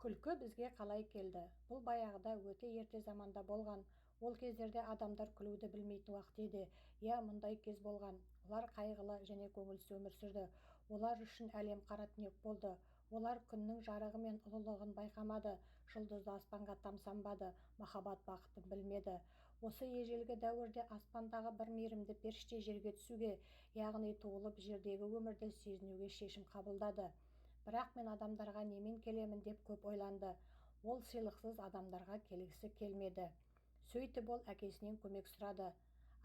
Күлкі бізге қалай келді? Бұл баяғыда, өте ерте заманда болған. Ол кездерде адамдар күлуді білмейтін уақыт еді. Иә, мұндай кез болған. Олар қайғылы және көңілсіз өмір сүрді. Олар үшін әлем қара түнек болды. Олар күннің жарығы мен ұлылығын байқамады, жұлдызды аспанға тамсанбады, махаббат бақытын білмеді. Осы ежелгі дәуірде аспандағы бір мейірімді періште жерге түсуге, яғни туылып, жердегі өмірді сезінуге шешім қабылдады. Бірақ мен адамдарға немен келемін деп көп ойланды. Ол сыйлықсыз адамдарға келгісі келмеді. Сөйтіп ол әкесінен көмек сұрады.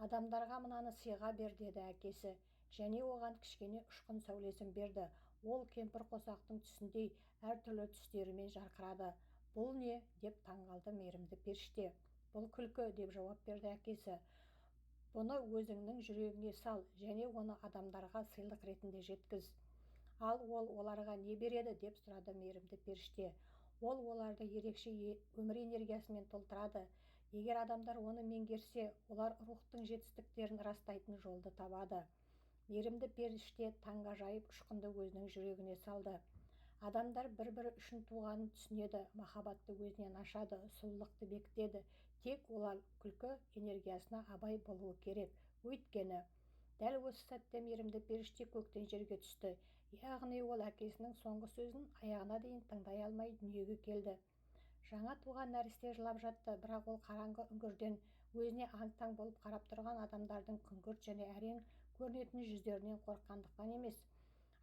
Адамдарға мынаны сыйға бер, деді әкесі және оған кішкене ұшқын сәулесін берді. Ол кемпір қосақтың түсіндей әртүрлі түстерімен жарқырады. Бұл не? Деп таңғалды мейірімді періште. Бұл күлкі, деп жауап берді әкесі. Бұны өзіңнің жүрегіңе сал және оны адамдарға сыйлық ретінде жеткіз. Ал ол оларға не береді? Деп сұрады мейірімді періште. Ол оларды ерекше өмір энергиясымен толтырады. Егер адамдар оны меңгерсе, олар рухтың жетістіктерін растайтын жолды табады. Мейірімді періште таңғажайып ұшқынды өзінің жүрегіне салды. Адамдар бір-бірі үшін туғанын түсінеді, махаббатты өзінен ашады, сұлулықты бекітеді. Тек олар күлкі энергиясына абай болуы керек, өйткені дәл осы сәтте мейірімді періште көктен жерге түсті, яғни ол әкесінің соңғы сөзін аяғына дейін тыңдай алмай дүниеге келді. Жаңа туған нәресте жылап жатты, бірақ ол қараңғы үңгірден өзіне аң-таң болып қарап тұрған адамдардың күңгірт және әрең көрінетін жүздерінен қорыққандықтан емес,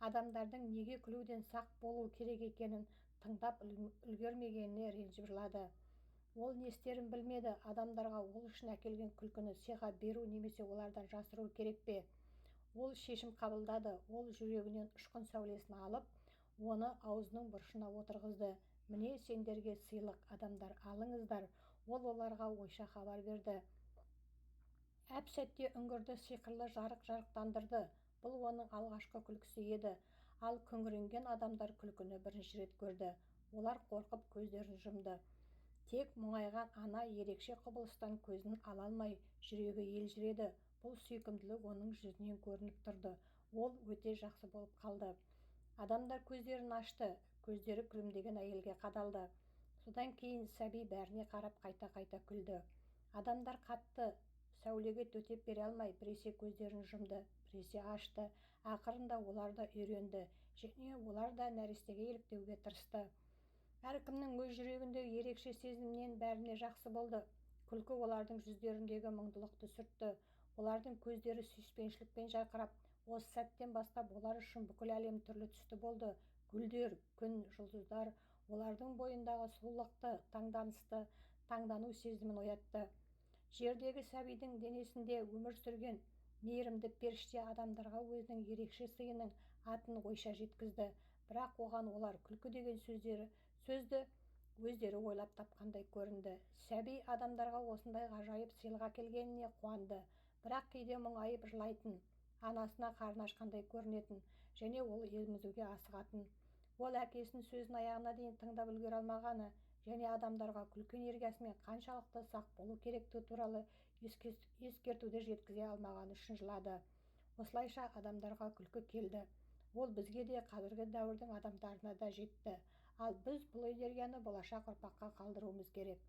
адамдардың неге күлуден сақ болу керек екенін тыңдап үлгермегеніне ренжіп жылады. Ол не істерін білмеді. Адамдарға ол үшін әкелген күлкіні сыйға беру немесе олардан жасыру керек пе? Ол шешім қабылдады. Ол жүрегінен ұшқын сәулесін алып, оны аузының бұрышына отырғызды. Міне сендерге сыйлық, адамдар, алыңыздар! Ол оларға ойша хабар берді. Әп сәтте үңгірді сиқырлы жарық жарықтандырды. Бұл оның алғашқы күлкісі еді. Ал күңіренген адамдар күлкіні бірінші рет көрді. Олар қорқып, көздерін жұмды. Тек мұңайған ана ерекше құбылыстан көзін ала алмай, жүрегі елжіреді. Бұл сүйкімділік оның жүзінен көрініп тұрды. Ол өте жақсы болып қалды. Адамдар көздерін ашты, көздері күлімдеген әйелге қадалды. Содан кейін сәби бәріне қарап қайта-қайта күлді. Адамдар қатты сәулеге төтеп бере алмай, біресе көздерін жұмды, біресе ашты. Ақырында олар да үйренді және олар да нәрестеге еліктеуге тырысты. Әркімнің өз жүрегіндегі ерекше сезімнен бәріне жақсы болды. Күлкі олардың жүздеріндегі мұңдылықты сүртті. Олардың көздері сүйіспеншілікпен жарқырап, осы сәттен бастап олар үшін бүкіл әлем түрлі түсті болды. Гүлдер, күн, жұлдыздар олардың бойындағы сұлулықты, таңданысты, таңдану сезімін оятты. Жердегі сәбидің денесінде өмір сүрген мейірімді періште адамдарға өзінің ерекше сыйының атын ойша жеткізді, бірақ оған олар күлкі деген сөздері сөзді өздері ойлап тапқандай көрінді. Сәби адамдарға осындай ғажайып сыйлық әкелгеніне қуанды, бірақ кейде мұңайып жылайтын, анасына қарны ашқандай көрінетін және ол емізуге асығатын. Ол әкесінің сөзін аяғына дейін тыңдап үлгере алмағаны және адамдарға күлкі энергиясымен қаншалықты сақ болу керектігі туралы ескертуді жеткізе алмағаны үшін жылады. Осылайша адамдарға күлкі келді. Ол бізге де, қазіргі дәуірдің адамдарына да жетті. Ал біз бұл энергияны болашақ ұрпаққа қалдыруымыз керек.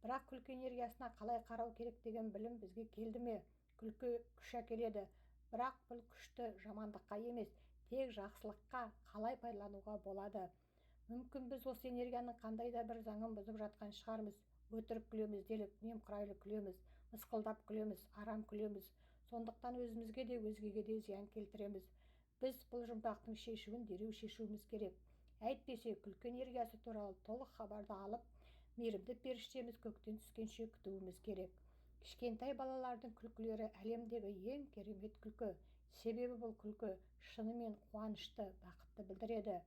Бірақ күлкі энергиясына қалай қарау керек деген білім бізге келді ме? Күлкі күш әкеледі, бірақ бұл күшті жамандыққа емес, тек жақсылыққа қалай пайдалануға болады? Мүмкін, біз осы энергияның қандай да бір заңын бұзып жатқан шығармыз. Өтірік күлеміз делік, немқұрайлы күлеміз, мысқылдап күлеміз, арам күлеміз. Сондықтан өзімізге де, өзгеге де зиян келтіреміз. Біз бұл жұмбақтың шешуін дереу шешуіміз керек. Әйтпесе күлкі энергиясы туралы толық хабарды алып, мейірімді періштеміз көктен түскенше күтуіміз керек. Кішкентай балалардың күлкілері әлемдегі ең керемет күлкі, себебі бұл күлкі шынымен қуанышты, бақытты білдіреді.